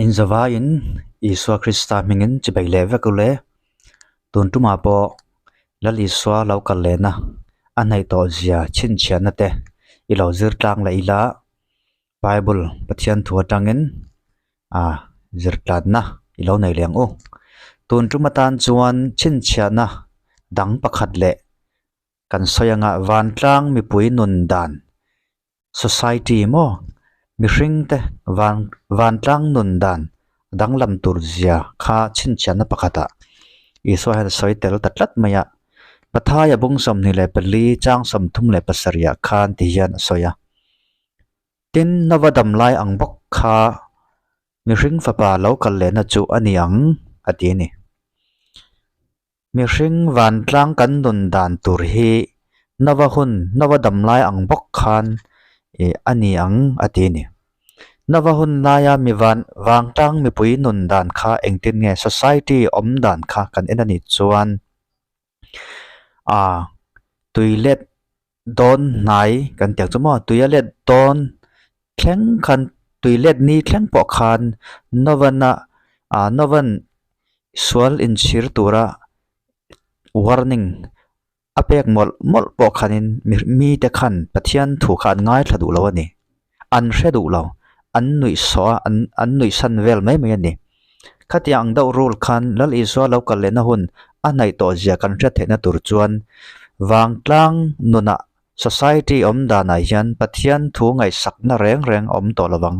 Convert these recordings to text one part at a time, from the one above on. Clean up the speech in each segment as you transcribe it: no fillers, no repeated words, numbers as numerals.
Inzavaiin Isua Krista hmingin chibai leh vek u le. Tun tumah pawh Lal Isua lo kal lehna a hnaih tawh zia chhinchhiahna te i lo zir tlang leh ila Bible Pathian thu atangin a zir tlatna i lo nei leh ang u. Tun tum atan chuan chhinchhiahna dang pakhat leh kan sawi anga vantlang mipui nun dan Society maw? Mihring te van vantlang nun dan a danglam tur zia kha chhinchhiahna pakhatah Isua hian a sawi tel ta tlat mai a. Pathaia bung 24 chang 37 ah khan ti hian a sawi a. Tin, Nova dam lai ang bawk kha mihring fapa lo kal lehna chu a ni ang, a ti a ni. Mihring vantlang kan nun dan tur hi Nova hun, Nova dam lai ang bawk khan ih a ni ang a ti a ni. Nova hun laia mi van vangtlang mipui nun dan kha engtin nge society awm dan kha kan en a nih chuan ah tui let dawn hnai kan tih ang chu maw tui a let dawn thleng khan tui let ni thleng pawh khan Novan a ah Novan sual inchhir tura warning a pek mawlh mawlh pawh khanin mite khan Pathian thu kha an ngaithla duh lo a ni an hre duh lo an nuih sawh a an an nuih san vel mai mai a ni khatiang ang deuh rule khan Lal Isua lo kal lehna hun a hnaih tawh zia kan hriat theihna tur chuan vangtlang nunah Society awm danah hian Pathian thu ngaihsakna reng reng a awm tawh lo vang.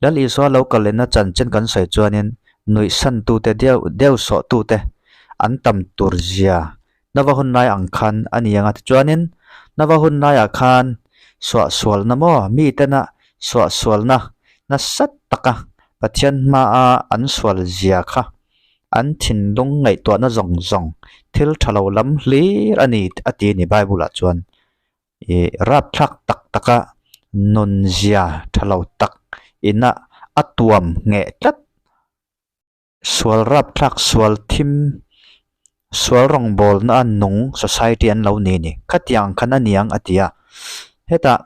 Lal Isua lo kal lehna chanchin kan sawi chuanin nuihsantute deuh deuh sawhtute an tam tur zia Nova hun lai ang khan a ni ang a. Tichuanin Nova hun laiah khan suahsualna maw mitena suahsualna nasa taka Pathian hmaa an sual zia kha an thinlung ngaihtuahna zawng zawng thil tha lo lam hlir a ni a ti a ni Bible ah chuan ih rapthlak tak taka nun zia tha lo tak ina a tuam ngheh tlat sual rapthlak sual thim sual rawngbawlna a nung society an lo ni a ni khatiang khan a ni ang a ti a hetah.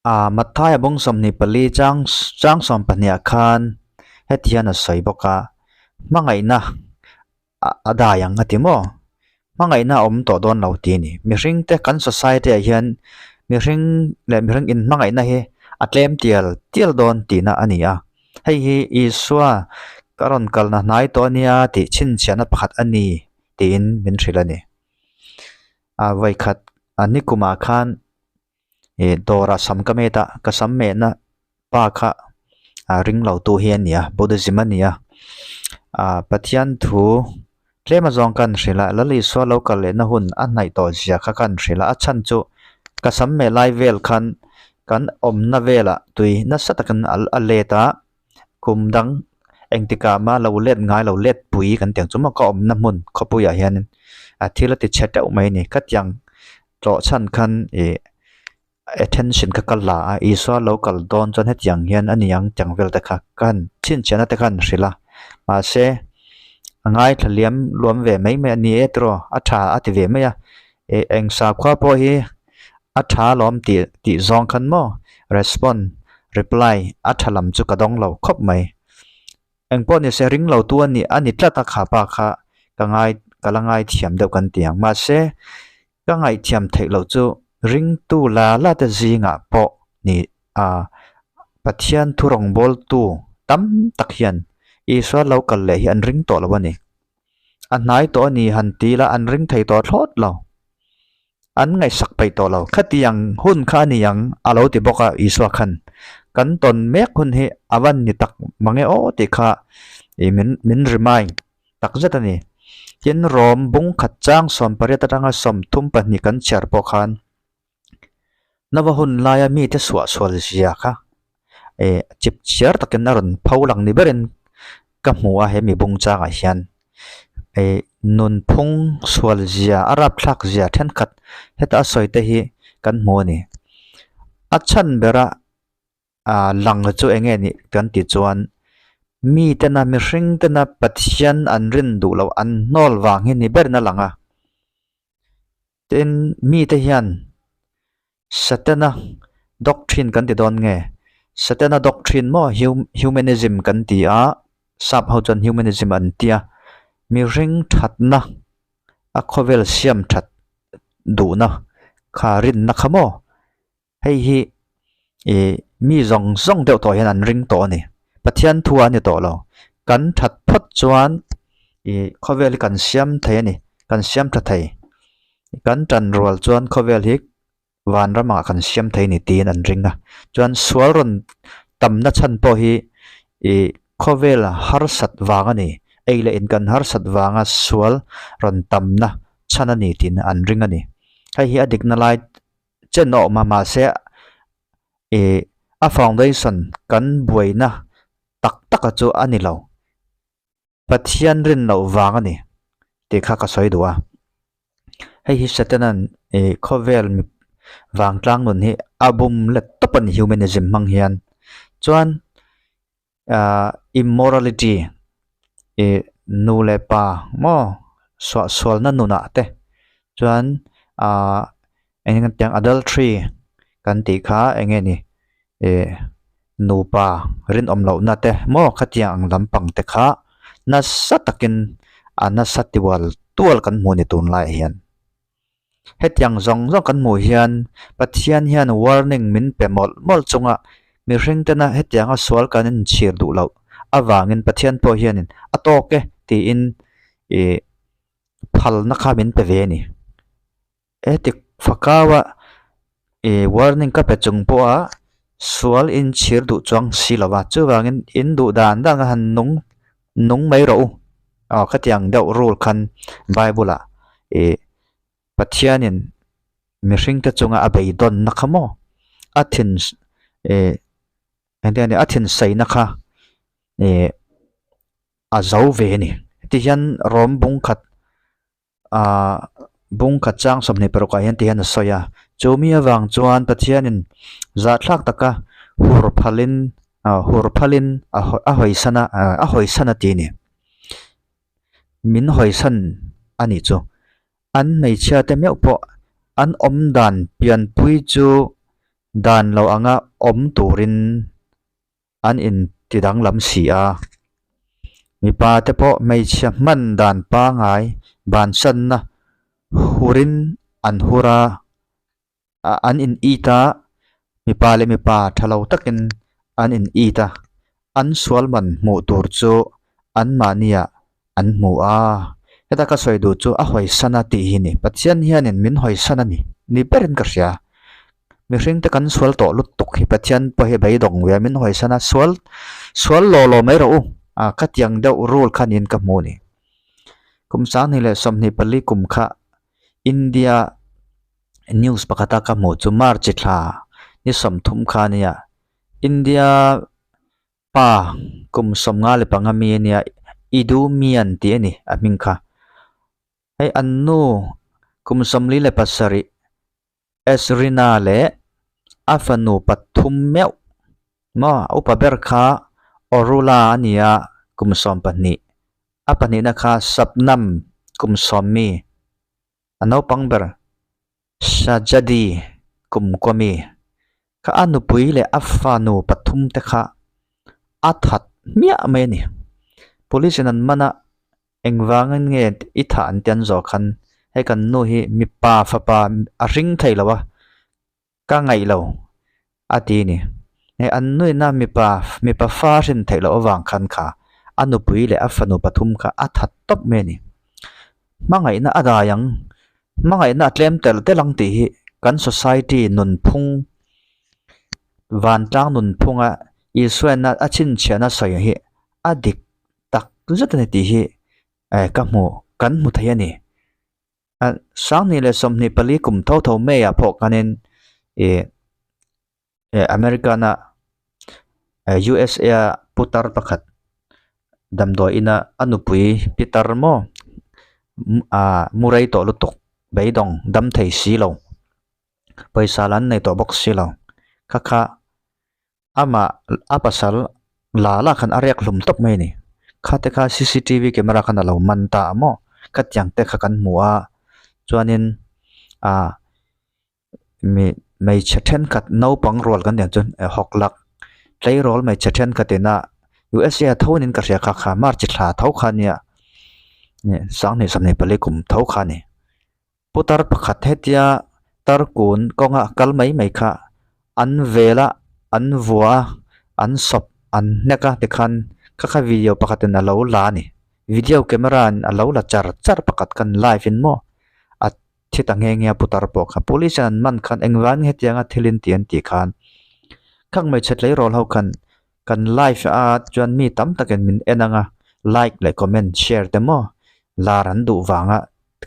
Ah Matthai-a bawng 24 chang chang 12 ah khan heti hian a sawi bawk a, hmangaihna a dai ang a ti maw? Hmangaihna a awm tawh dawn lo ti a ni. Mihring te kan society ah hian mihring leh mihring inhmangaihna hi a tlem tial tial dawn tihna a ni a. Hei hi Isua ka rawn kalna hnai tawh a nia tih chhinchhiahna pakhat a ni tiin min hrilh a ni. Ah vawikhat a nikumah khan ih dawrah sam ka met a ka sam mehna pa kha ah ring lo tu hi a ni a buddhism a ni a ah pathian thu tlem azawng ka han hrilh a lal Isua lo kal lehna hun a hnaih tawh zia kha ka han hrilh a a chhan chu ka sam meh lai vel khan kan awmna velah tui nasa takin a let a kum dang engtikah mah lo let ngai lo let pui kan tih ang chu maw ka awmna hmun khawpuiah hianin a thil a ti chhe teuh mai a ni khatiang tlawh chhan khan ih attention kha ka la a Isua lo kal dawn chuan hetiang hian a ni ang tiang vel te kha ka han chhinchhiahna te kha an hrilh a mahse a ngaithla liam luam ve mai mai a ni e tiraw a tha a ti ve mai a ih eng sakhua pawh hi a tha alawm tih tih zawng khan maw respond reply a tha lam chu ka dawng lo khawp mai engpawh ni se ring lo tu a ni a ni tlat a kha pa kha ka ngai ka la ngai thiam deuh kan ti ang mahse ka ngaihthiam theih loh chu ringtu la la te zingah pawh ni a Pathian thu rawngbawltu tam tak hian Isua lo kal leh hi an ring tawh lo a ni a hnai tawh a ni han ti ila an ring thei tawh thlawt lo. An ngaihsak peih tawh lo. Khatiang hun kha a ni ang a lo ti bawk a Isua khan. Kan tawn mek hun hi a van ni tak mange aw tih kha ih min min remind tak zet a ni. Tin Rom bung khat chang 18 atanga 32 kan chhiar pawh khan Nova hun laia mite suahsual zia kha ih chip chiar takin a rawn pho lang ni berin ka hmu a he mi bung changah hian ih nunphung sual zia a rapthlak zia thenkhat heta a sawi te hi kan hmu a ni a chhan bera ah lang chu eng nge nih kan tih chuan mi tena mihring tena Pathian an rin duh loh an hnawl vang hi ni berin a lang a. Tin, mite hian Setana doctrine kan ti dawn nge? Setana doctrine maw humanism kan ti a, sap ho chuan humanism an tia, mihring thatna a khawvel siam that duhna kha rinna kha maw hei hi ih mi zawng zawng deuh tawh hian an ring tawh a ni Pathian thu a ni tawh lo kan that phawt chuan ih khawvel hi kan siam thei a ni kan siam tha thei kan tan rual chuan khawvel hi vanramah kan siam thei ni tiin an ring a chuan sual rawn tamna chhan pawh hi ih khawvel harsat vang a ni ei leh in kan harsat vanga sual rawn tamna chhan a ni tiin an ring a ni hei hi a dikna lai chen a awm a mahse ih a foundation kan buaina tak tak a chu a ni lo. Pathian rin loh vang a ni tih kha ka sawi duh a. Hei hi Satanan ih khawvel mi vangtlang nun hi a bum let tawp a ni humanism hmang hian. Chuan ah immorality ih nu leh pa maw suahsualna nunah te chuan ah eng nge tiang adultery kan tih kha eng nge ni ih nupa rinawm lohna te maw khatiang ang lampang te kha nasa takin a nasa tiual tual kan hmuh ni tunlaiah hian. Hetiang zawng zawng kan hmuh hian Pathian hian warning min pe mawlh mawlh chunga mihring tena hetianga sual kan inchhir duh loh avangin Pathian pawh hianin a tawk e tiin ih phalna kha min pe ve a ni. Heti fakaua ih warning ka pe chung pawha sual inchhir duh chuang si lo va chuvangin in duh dan dan a han nung nung mai rawh u aw khatiang deuh rule khan bible ah ih Pathianin mihring te chunga a beidawnna kha maw a thin ih engtin nge ni a thinsaina kha ih a zo ve a ni tihian rawm bung khat. Ahh bung khat chang 26 ah hian ti hian a sawi a chu mi avang chuan Pathianin zahthlak taka hur phalin ah hur phalin a a hawisan a ah a hawisan a ti a ni min hawisan a nih chu an hmeichhia te meuh pawh an awm dan pianpui chu dan lo anga awm turin. an inti danglam si a. Mipa te pawh hmeichhia hman dan pangai bansanna hurin an hur a, an in it a, mipa leh mipa tha lo takin an in it a, an sual man hmuh tur chu anmahniah an hmu a. Heta ka sawi duh chu a hawisan a tih hi ni. Pathian hianin min hawisan a ni. Ni berin ka hria. Mihring te kan sual tawh lutuk hi Pathian pawh hi beidawng ve a min hawisan a sual sual law law mai rawh u. A khatiang deuh rule kha niin ka hmu a ni. Kum 2024 kum kha India news pakhata ka hmuh chu March thla ni 30 kha nia India Pa, kum 55 mi a nia, i du mian tih a ni a hming kha. Hei an nu kum 47 Esrina leh a fanu pathum meuh maw a upa ber kha Orula a nia kum 12, a pahnihna kha Sapnam kum 10 mi. A naupang ber Shahjadi kum kawmi kha a nupui leh a fanu pathum te kha a that hmiah mai a ni. Police in an man a, engvangin nge i thah an ti an zawh khan hei kan nu hi mipa fapa a hring thei lo a, ka ngaih lo a ti a ni. Hei an nuina mipa mipa fa hrin theih loh avang khan kha a nupui leh a fanu pathum kha a that tawp mai a ni. Hmangaihna a dai ang, hmangaihna a tlem telh telh ang tih hi kan society nunphung vantlang nunphunga Isuaina a chhinchhiahna sawi hi a dik tak zet a ni tih hi ka hmu kan hmu thei a ni. 2024 kum tho tho May ah pawh khanin ih American a USA a putar pakhat damdawi ina a nupui pitar maw ah mu rei tawh lutuk beidawng dam thei si lo pawisa lah an nei tawh bawk si lo kha kha. Amah a pasal la la khan a riak hlum tawp mai a ni. Khate kha cctv camera khan a lo man ta a maw? Khatiang te kha kan hmu a, chuanin ah mi hmeichhe thenkhat naupang rual kan tih ang chuan hawk lak. Tleirawl hmeichhe thenkhatin a USA tho niin ka hria kha kha March thla tho kha nia 2024 kum tho kha a ni. Putar pakhat hetia tarkun kawnga kal mai mai kha an vel a an vua a an sawp an hnek a tikhan kha kha video pakhatin a lo la a ni. Video camera in a lo la char char pakhat khan live in maw a thi ta nghe nghe a putar pawh kha police in an man khan engvangin hetianga thil in ti an tih khan khang hmeichhe tleirawl ho khan kan live a chuan mi tam takin min en ang a like leh comment share te maw lar an duh vanga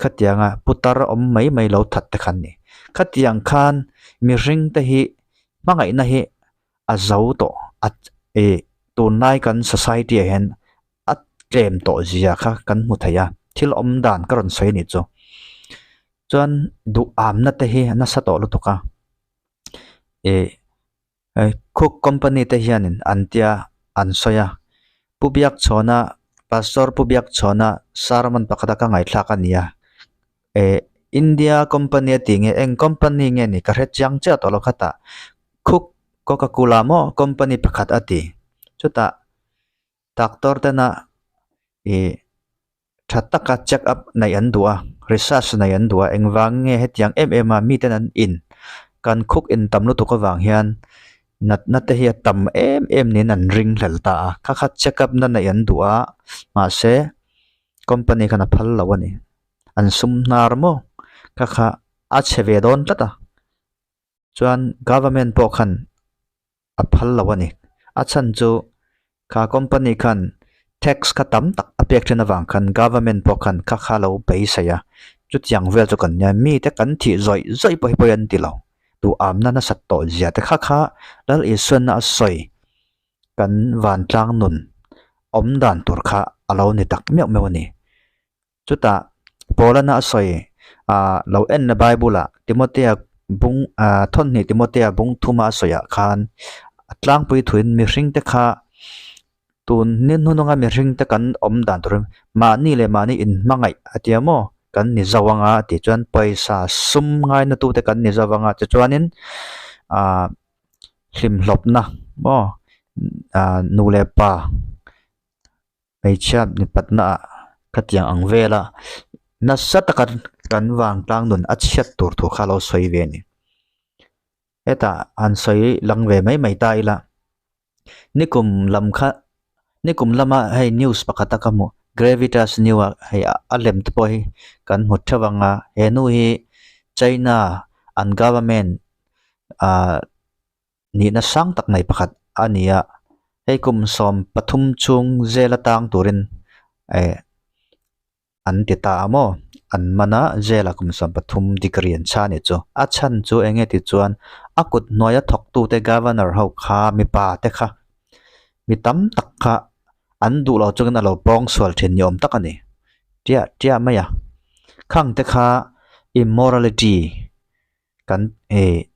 khatianga putar awm mai mai lo that te khan ni khatiang khan mihring te hi hmangaihna hi a zo tawh a ih tunlai kan society ah hian a tlem tawh zia kha kan hmu thei a thil awm dan ka rawn sawi a nih chu chuan duh amna te hi a nasa tawh lutuk a ih hei cook company te hianin an tia an sawi a pu Biakchhawna pastor pu Biakchhawna sermon pakhat a ka ngaihthlak a ni a eh India company a tih nge eng company nge ni ka hre chiang chiah tawh lo khatah cook coca cola maw company pakhat a ti chutah doctor tena ih tha taka check up neih an duh a research neih an duh a engvang nge hetiang em em a miten an in kan khuk in tam lutuk avang hian natna te hi a tam em em niin an ring hlel ta a kha kha check up na neih an duh a mahse company khan a phal lo a ni an sum hnar maw kha kha a chhe ve dawn tlat a chuan government pawh khan. a phal lo a ni. A chhan chu kha company khan tax kha tam tak a pek then avang khan government pawh khan kha kha lo beisei a, chutiang vel chu kan nia mite kan thih zawih zawih pawh hi pawi an ti lo. Duhamna nasat tawh zia te kha kha Lal Isuanna a sawi kan vantlang nun awm dan tur kha a lo ni tak meuh meuh a ni. Chutah Paulana a sawi ah lo en na Bible ah Timothea bung ah thawnhnih Timothea bung thuma a sawi ah khan a tlangpui thuin mihring te kha tun ni hnununga mihring te kan awm dan turin mahni leh mahni inhmangaih a tia maw kan ni zo anga tih chuan pawisa sum ngaina tute kan ni zo anga tichuanin ah hlimhlawpna maw ah nu leh pa. Hmeichhia mipatna ah khatiang ang vela nasa taka kan vangtlang nun a chhiat tur thu kha a lo sawi ve a ni. Hetah han sawi lang ve mai mai ta ila nikum lam kha nikum lama hei news pakhat a ka hmuh gravitas new ah hei a lem te pawh hi kan hmu theuh ang a he nu hi China an government ah. Nihna sang tak nei pakhat a ni a, hei kum 13 chhung jail a tang turin eh an ti ta a maw? An man a, jail ah kum 13 degree an chha a nih chu. A chhan chu eng nge tih chuan a kut hnuaia thawktute governor ho kha mipa te kha mi tam tak kha an duh lo chungin a lo pawng sual thin ni awm tak a ni. Tia tia mai a, khang te kha immorality kan eh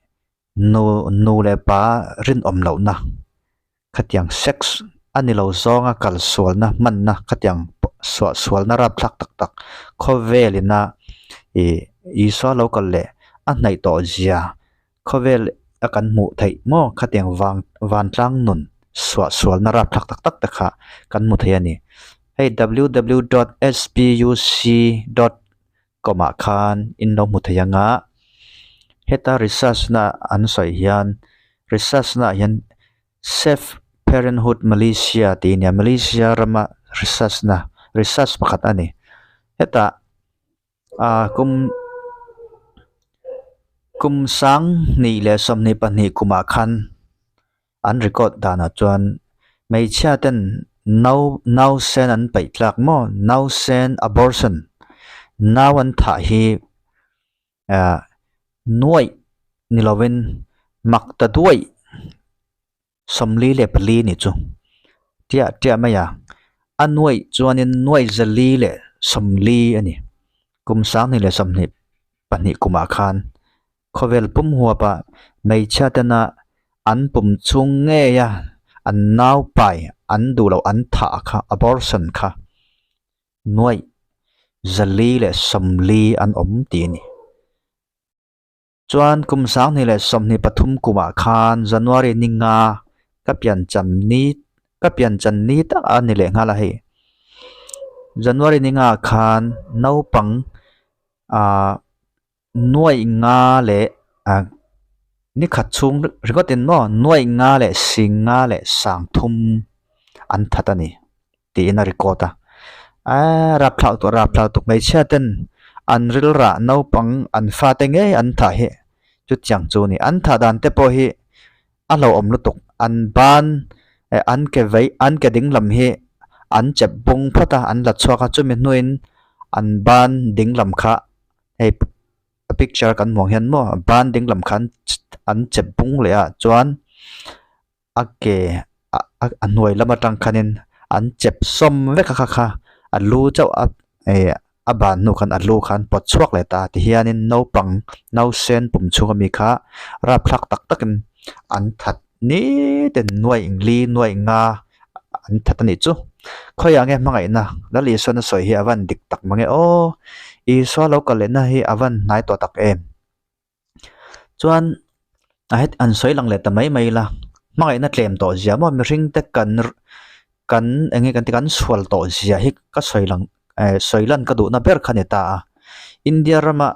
Nu nu leh pa rinawm lohna khatiang sex a ni lo zawnga kal sualna hmanna khatiang suah sualna rapthlak tak tak khawvel ina ih Isua lo kal leh a hnaih tawh zia khawvel a kan hmuh theih maw khatiang vang vantlang nun suah sualna rapthlak tak tak te kha kan hmu thei a ni. Hei ww dot spuc dot com ah khan in lo hmu thei ang a heta research na an sawi hian research na ah hian safe parenthood malaysia tih a nia malaysia rama research na research pakhat a ni hetah ah kum kum 2022 kumah khan an record danah chuan hmeichhia ten nau nausen an paih tlak maw nausen abortion nau an thah hi ah nuaih ni lovin mak ta duaih 44 ni chu tiah tiah mai a a nuaih chuanin nuaih 440 a ni kum 2022 kumah khan. Khawvel pum huapa hmeichhia tena an pum chhung ngeia an nau pai an duh loh an thah kha abortion kha nuaih 440 an awm tih a ni. Chuan kum 2023 kumah khan January ni nga. Ka piancham ni ka pianchan ni tak a ni leh nghal a hei. January ni nga khan naupang ah nuaih nga leh ah ni khat chhung ringawt in maw nuaih nga leh sing nga leh sang thum an that a ni tiin a record a eee rapthlak tawh rapthlak tuk hmeichhia ten an rilrah naupang an fate ngei an thah hi chutiang chu a ni an thah dan te pawh hi a hlauhawm lutuk an ban eh an ke vei an ke ding lam hi an chep bung phawt a an la chhuak a chumi hnuin an ban ding lam kha hei a picture kan hmuh ang hian maw ban ding lam kha an chep bung leh a chuan a ke a hnuai lam atang khanin an chep sawm vek a kha kha a lu chauh a eh a ban hnu khan a lu khan pawt chhuak leh ta tihianin naupang nausen pum chhung ami kha rapthlak tak takin an that ni ten nuaih li nuaih nga an that a nih chu khawiah nge hmangaihna Lal Isuan a sawi hi a van dik tak mange aw Isua lo kal lehna hi a van hnai tawh tak em. Chuan a het an sawi lang leh ta mai mai la hmangaihna tlem tawh zia maw mihring te kan kan eng nge kan tih kan sual tawh zia hi ka sawi lang eh sawi lan ka duhna ber kha a ni ta a India rama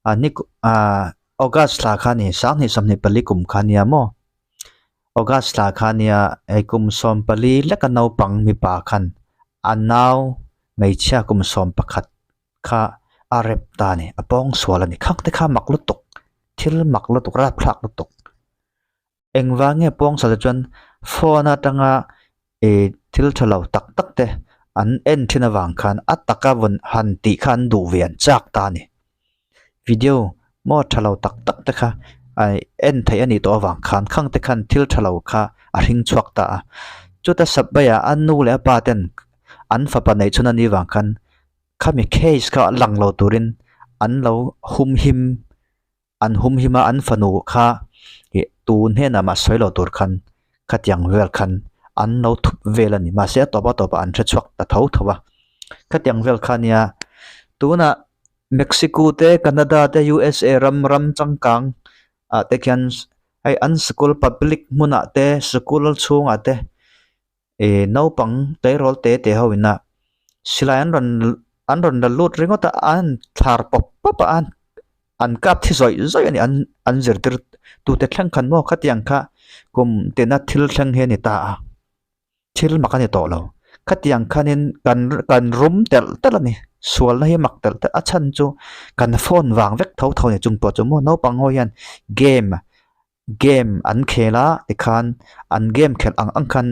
ah ni ah August thla kha a ni sanghnih 24 kum kha a nia maw August thla kha a nia hei kum 14 leka naupang mipa khan a nau hmeichhia kum 11 kha a rep ta a ni a pawng sual a ni khang te kha mak lutuk thil mak lutuk rapthlak lutuk engvang nge pawng sual te chuan phone atanga ih thil tha lo tak tak te an en thin avang khan a taka vawn han tih kha an duh ve an chak ta a ni video maw tha lo tak tak te kha aih en theih a nih tawh avang khan khang te khan thil tha lo kha a hring chhuak ta a chuta subway ah a nu leh a pa ten an fapa neih chhun a nih vang khan khami case kha lang lo turin an lo hum him an hum him a an fanu kha ih tun hnenah mah sawi lo tur khan khatiang vel khan an lo thup vel a ni mahse a tawp a tawpah an hre chhuak ta tho tho a khatiang vel kha nia tunah Mexico te Canada te U_S_A ram ram changkang ah te khian hei an sikul public hmunah te sikul chhungah te. Ih naupang tleirawl te te ho ina silai an rawn an rawn la lut ringawt a an thlar pawp pawp a an an kap thi zawih zawih a ni an an zirtir tute thleng khan maw khatiang kha kum tina thil thleng hi a ni ta a thil mak a ni tawh lo khatiang khanin kan kan rum telh telh a ni sualna hi mak telh telh a chhan chu kan phone vang vek tho tho a ni chung pawh chu maw naupang ho hian game game an khel a tikhan an game khelh ang ang khan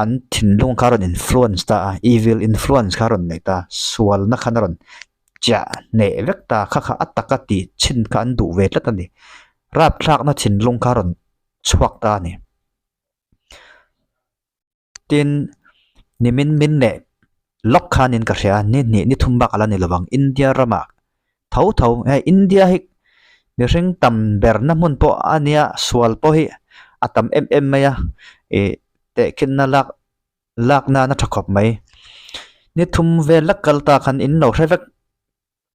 an thinlung kha a rawn influence ta a evil influence kha a rawn nei ta sualna khan a rawn chiah hneh vek ta kha kha a taka tih chhin kha an duh ve tlat a ni rapthlakna thinlung kha a rawn chhuak ta a ni. Tin, nimin min leh lawk khanin ka hria ni hnih ni thum bak a la ni lovang India ramah tho tho hei India hi mihring tam berna hmun pawh a nia sual pawh hi a tam em em mai a ih tehkhinna lak lak nan a tha khawp mai ni thum vel lak kal ta khan in lo hre vek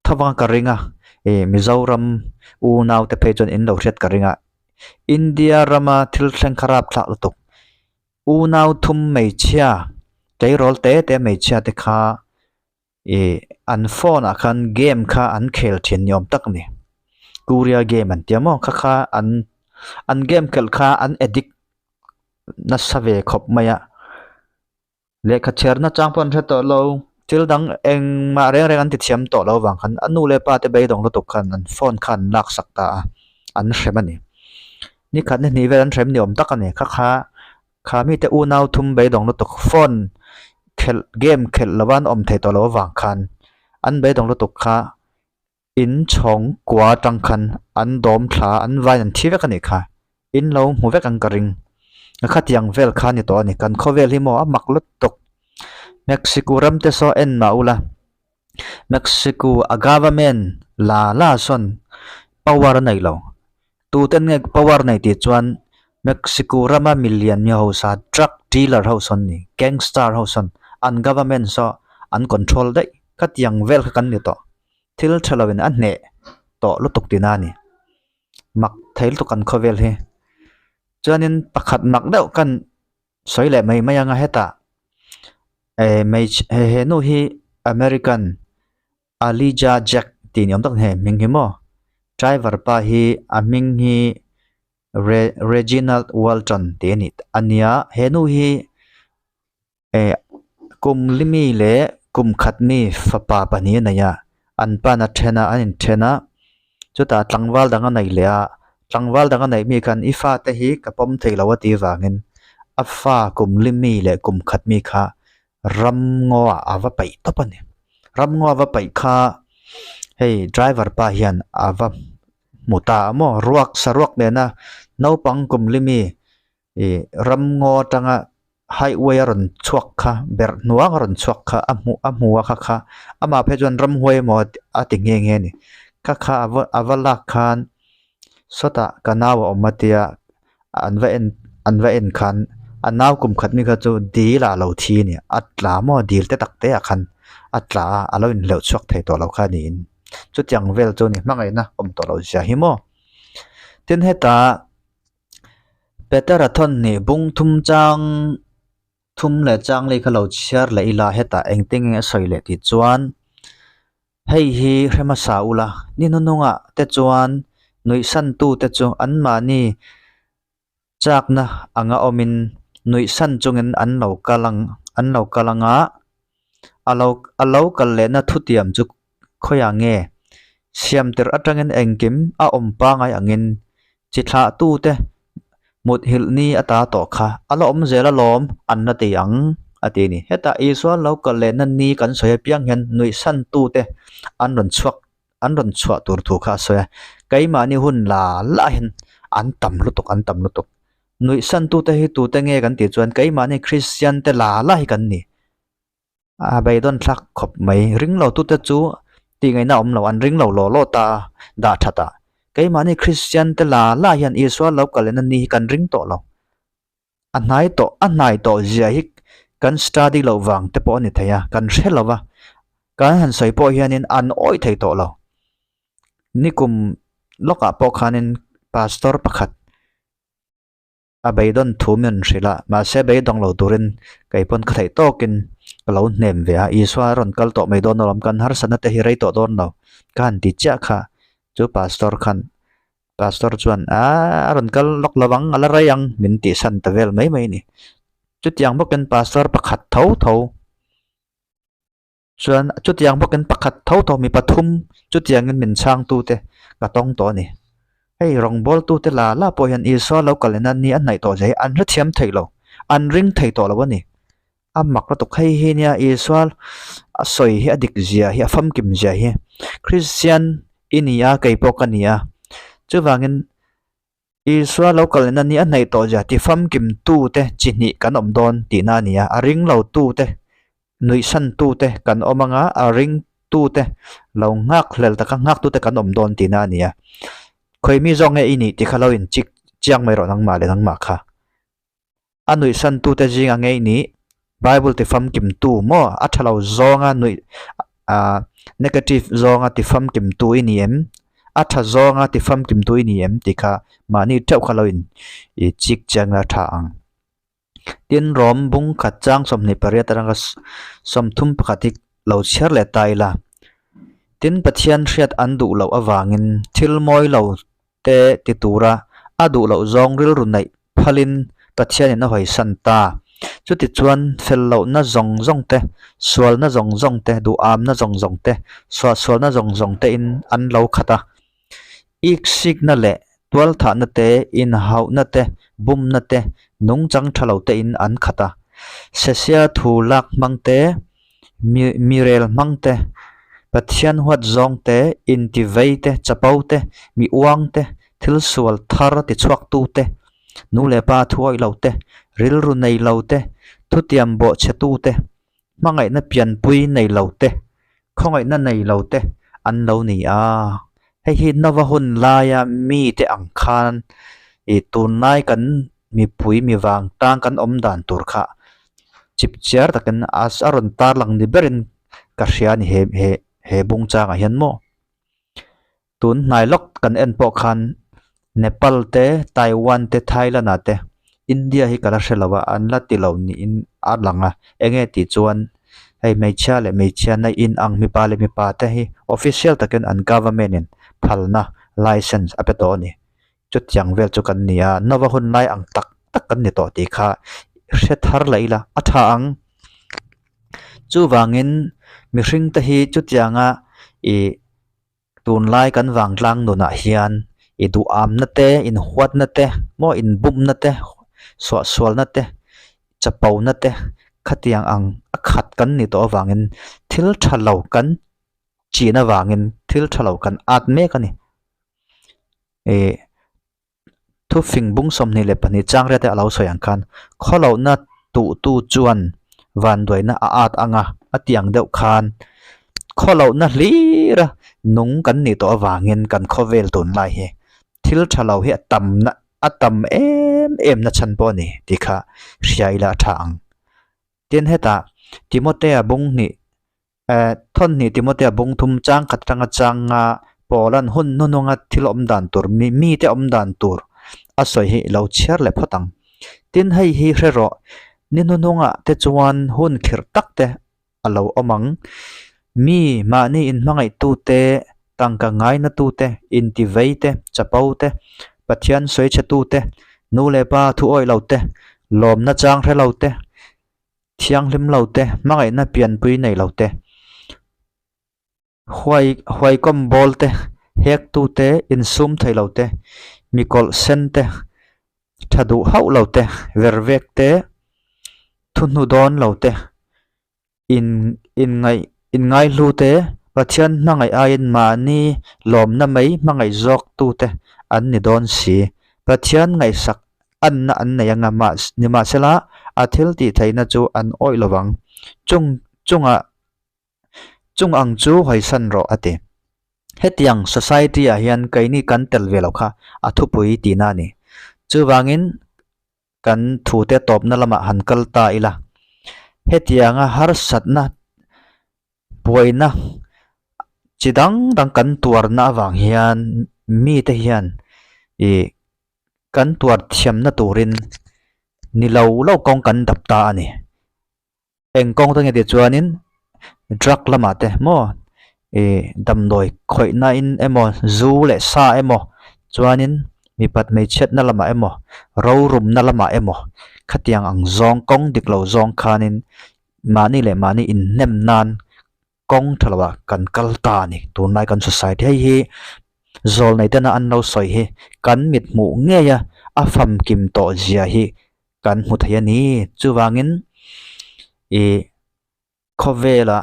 Thavanga ka ring a, ih Mizoram unau te phei chuan in lo hriat ka ring a, India rama thil thleng kha rap thlak lutuk. Unau thum hmeichhia, tleirawl te te hmeichhia te kha ih an phone ah khan game kha an khel thin ni awm tak a ni. Korea game an tia maw kha kha an an game khelh kha an addict nasa ve khawp mai a. Lehkha chhiarna chang pawh an hre tawh lo, thil dang engmah reng reng an ti thiam tawh lo vang khan a nu leh pa te beidawng lutuk khan an phone kha an laksak ta a, an hrem a ni. Ni khat ni hnih vel an hrem ni awm tak a ni. Kha kha kha mite unau thum beidawng lutuk phone khelh game khelh lova an awm thei tawh lo avang khan an beidawng lutuk kha In chhawng kua atang khan an dawm thla an vain an thi vek a nih kha. In lo hmu vek ang ka ring. Khatiang vel kha a ni tawh a ni. Kan khawvel hi maw a mak lutuk. Mexico ram te saw en mah ula. Mexico a government la la sawn power a nei lo. Tuten nge power nei tih chuan Mexico rama milian mi hausa drug dealer ho sawn ni gangster ho sawn an government saw an control daih. Khatiang vel kha kan ni tawh. Thil tha lo in a hneh tawh lutuk tihna a ni. Mak thei lutuk kan khawvel hi. Chuanin pakhat mak deuh kan. Sawi leh mai mai anga hetah eh hmeichhe he he nu hi American Alija Jack tih ni awm tak a ni hei hming hi maw driver pa hi a hming hi Re Reginald Walton tih a ni a nia he nu hi eh kum li mi leh kum khat mi fapa pahnih a nei a an pan a then a an inthen a chutah tlangval dang a nei leh a tlangval dang a neih mi khan i fate hi ka pawm thei lo a tih vangin a fa kum li mi leh kum khat mi kha ramngaw ah a va paih tawp a ni ramngaw a va paih kha hei driver pa hian a va hmu ta a maw ruak saruak nena naupang kum li mi ih ramngaw atanga highway a rawn chhuak kha berh hnuang a rawn chhuak kha a hmuh a hmu a kha kha amah phei chuan ramhuai emaw a ti nghe nghe a ni kha kha a va a va lak khan sawtah ka nau a awm a tia an va en an va en khan a nau kum khat mi kha chu dil ah a lo thi a ni a tla maw dil te tak te ah khan a tla a a lo inhleuh chhuak thei tawh lo kha a niin chutiang vel chu ni hmangaihna awm tawh loh zia hi maw tin hetah. Petera thawn hnih bung thum chang thum leh chang lei kha lo chhiar leh ila hetah engtin nge a sawi leh tih chuan hei hi hre hmasa ula ni hnuhnungah te chuan nuihsan tute chu anmahni chakna anga awmin nuihsan chungin an lo kal ang an lo kal anga a lo a lo kal lehna thutiam chu khawiah nge siam tirh atangin engkim a awm pangai angin chi thlah tute muthilh ni ata tawh kha a la awm zel alawm an la ti ang a ti a ni. Hetah Isua lo kal lehna ni kan sawi apiang hian nuihsan tute an rawn chhuak an rawn chhuah tur thu kha a sawi a, keimahni hun la la hian an tam lutuk an tam lutuk. Nuihsan tute hi tute nge kan tih chuan keimahni Kristian te la la hi kan ni. A beidawn thlak khawp mai. Ring lo tute chu tih ngaihna a awm lo, an ring lo law law ta a, dah that a. Keimahni Kristian te la la hian Isua lo kal in a ni hi kan ring tawh lo. A hnai tawh, a hnai tawh zia hi kan study loh vang te pawh a ni thei a, kan hre lo va. Kan han sawi pawh hianin an awih thei tawh lo. Nikum lawkah pawh khanin pastor pakhat a beidawn thu min hrilh a, mahse beidawng lo turin kei pawn ka theih tawkin ka lo hnem ve a, Isua a rawn kal tawh mai dawn alawm, kan harsatna te hi rei tawh dawn lo, ka han ti chiah kha chu pastor khan pastor chuan aaa a rawn kal lawk lo ang a la rei ang min tihsan ta vel mai mai a ni. Chutiang bawkin pastor pakhat tho tho Chuan chutiang bawkin pakhat tho tho mi pathum chutiangin min chhangtute ka tawng tawh a ni. Hei rawngbawltute la la pawh hian Isua lo kal ina ni a hnaih tawh zia hi an hrethiam thei lo, an ring thei tawh lo a ni. A mak lutuk hei hi nia Isua a sawi hi a dik zia hi a famkim zia hi Kristian i ni a kei pawh ka ni a chuvangin Isua lo kal ina ni a hnaih tawh zia ti famkim tute chi hnih kan awm dawn tihna a ni a, a ring lo tute, nuihsan tute kan awm anga a ring tute lo nghak hlel taka nghak tute kan awm dawn tihna a ni a. Khawi mi zawk nge i nih tih kha lo inchik chiang mai rawh nangmah leh nangmah kha. A nuihsan tute zinga ngei nih Bible ti famkim tu maw a tha lo zawnga nuih ah negative zawnga ti famkim tu i ni em? A tha zawnga ti famkim tu i ni em tih kha mahni theuh kha lo in ih chik chiang ila tha ang. Tin rawm bung khat chang 28 atanga 31 hi lo chhiar leh ta ila. Tin Pathian hriat an duh loh avangin thil mawi lo te ti tura a duh loh zawng rilru neih phalin Pathianin a hawisan ta. Chutichuan fel lohna zawng zawng te, sualna zawng zawng te, duhamna zawng zawng te, suahsualna zawng zawng tein an lo khat a. Iksikna leh tualthahna te, inhauhna te, bumna te, nungchang tha lo tein an khat a. Sesia thu lak hmang te, mi rel hmang te, Pathian huat zawng te, intivei te, chapo te, mi uang te, thil sual thar tichhuak tu te, nu leh pa thuawih lo te, rilru nei lo te, thutiam bawhchhe tu te, hmangaihna pianpui nei lo te, khawngaihna nei lo te an lo ni a. Hei hi Nova hun laia mite ang khan ih tunlai kan mipui mi vang tang kan awm dan tur kha chip chiar takin a a rawn tarlang ni berin ka hria a ni he he he bung changah hian maw. Tun hnai lawk kan en pawh khan Nepal te, Taiwan te, Thailand ah te. India hi ka la hre lo a an la ti lo niin a lang a eng nge tih chuan hei hmeichhia leh hmeichhia na in ang mipa leh mipa te hi official takin an government in phalna license a pe tawh a ni chutiang vel chu kan ni a nova hun lai ang tak tak kan ni tawh tih kha hre thar leh ila a tha ang chuvangin mihring te hi chutianga ih. Tunlai kan vangtlang nunah hian i duhamna te, inhuatna te, maw inbumna te, suahsualna te, chapona te khatiang ang a khat kan ni tawh avangin thil tha lo kan chin avangin thil tha lo kan at mek a ni. Ih Thufing bung 22 chang riate a lo sawi ang khan khawlohna tuhtu chuan vanduaina a at ang a, a ti ang deuh khan khawlohna hlir a nung kan nih tawh avangin kan khawvel tunlai hi thil tha lo hi a tamna a tam em em na chhan pawh a ni tih kha hria ila a tha ang. Tin hetah Timothea bung hnih Eh, thawnhnih Timothea bung thum chang khat atanga chang nga Paula'n hun hnuhnunga thil awm dan tur, mi mite awm dan tur a sawi hi lo chhiar leh phawt ang. Tin, hei hi hre rawh, ni hnuhnungah te chuan hun khirh tak te a lo awm ang. Mi mahni inhmangaihtu te, tangka ngainatu te, intivei te, chapo te, Pathian sawichhetu te, nu leh pa thu awih lo te, lawmna chang hre lo te, Thianghlim lo te, hmangaihna pianpui nei lo te, huai huaikawm bawl te, hektu te, insum thei lo te, mikawlh sen te, tha duh hauh lo te, vervek te, thuhnu dawn lo te, in inngaih inngaihlu te, Pathian hmangaih aiin mahni lawmna mai hmangaih zawk tu te an ni dawn si. Pathian ngaihsak anna an nei anga mah nimahsela a thil tih theihna chu an awih lo vang. Chung chungah chung ang chu hawisan rawh a ti. Hetiang society ah hian keini kan tel ve lo kha a thupui tihna a ni. Chuvangin kan thute tawpna lamah han kal ta ila. Hetianga harsatna buaina chi dang dang kan tuarna avang hian mite hian ih kan tuar thiamna turin ni lo lo kawng kan dap ta a ni. Eng kawng te nge tih chuanin drug lamah te maw ih damdawi khawihna in emaw zu leh sa emaw chuanin mipat hmeichhiatna lamah emaw rorumna lamah emaw khatiang ang zawng kawng dik lo zawng khanin mahni leh mahni inhnem nan kawng tha loah kan kal ta a ni. Tunlai kan society hei hi zawlnei tena an lo sawi hi kan mit hmuh ngei a a famkim tawh zia hi kan hmu thei a ni. Chuvangin ih khawvela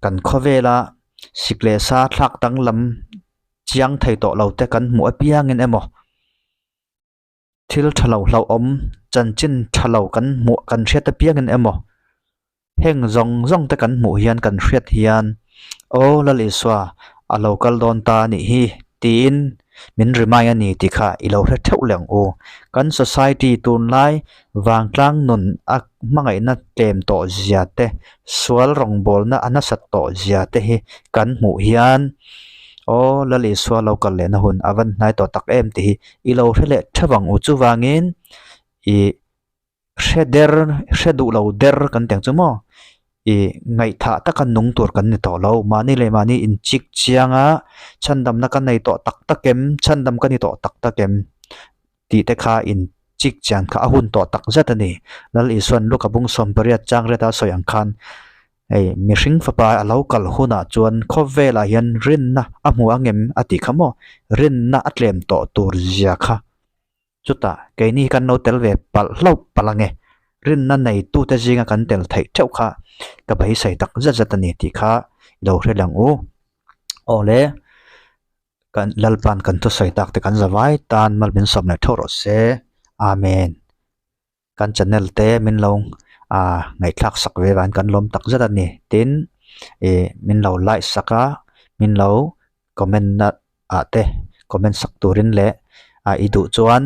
kan khawvela sik leh sa thlak danglam chiang thei tawh lo te kan hmuh apiangin emaw Thil tha lo hlauhawm, chanchin tha lo kan hmuh kan hriat apiangin emaw heng zawng zawng te kan hmuh hian kan hriat hian Aw Lal Isua a lo kal dawn ta a nih hi tiin min remind a ni tih kha i lo hre theuh leh ang u. Kan society tunlai vangtlang nun a hmangaihna tlem tawh zia te, sual rawngbawlna a nasat tawh zia te hi kan hmuh hian Aw Lal Isua lo kal lehna hun a van hnai tawh tak em tih hi i lo hre leh theuh ang u. Chuvangin ih hre der hre duh lo der kan tih ang chu maw ih ngaihthah taka nung tur kan ni tawh lo. Mahni leh mahni inchik chiang a chhandamna ka nei tawh tak tak em chhandam ka ni tawh tak tak em tih te kha inchik chian kha a hun tawh tak zet a ni. Lal Isua'n Luka bung 18 chang riata sawi ang khan Hei, mihring fapa a lo kal hunah chuan khawvelah hian rinna a hmu ang em a tih kha maw? Rinna a tlem tawh tur zia kha. Chutah keini hi kan lo tel ve palh hlauh palh ang e. Rinna neitute zinga kan tel theih theuh kha ka beisei tak zet zet a ni tih kha i lo hre lang u. Aw le, kan Lalpa'n kan thusawi tak te kan zavai tan mal min sawm leh theuh rawh se. Amen. Kan channel te min lo ah ngaihthlak sak ve vangin kan lawm tak zet a ni tin ih min lo like sak a min lo comment na ah te comment sak turin leh ah i duh chuan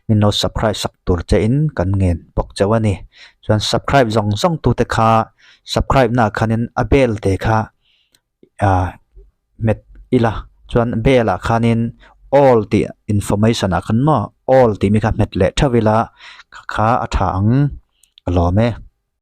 min lo subscribe sak tur che in kan ngen bawk chauh a ni chuan subscribe zawng zawng tu te kha subscribe na ah khanin a bell te kha ah hmet ila chuan bell ah khanin. All tih information ah khan maw all tih mi kha hmet leh theuh ila kha kha a tha ang ka lawm e.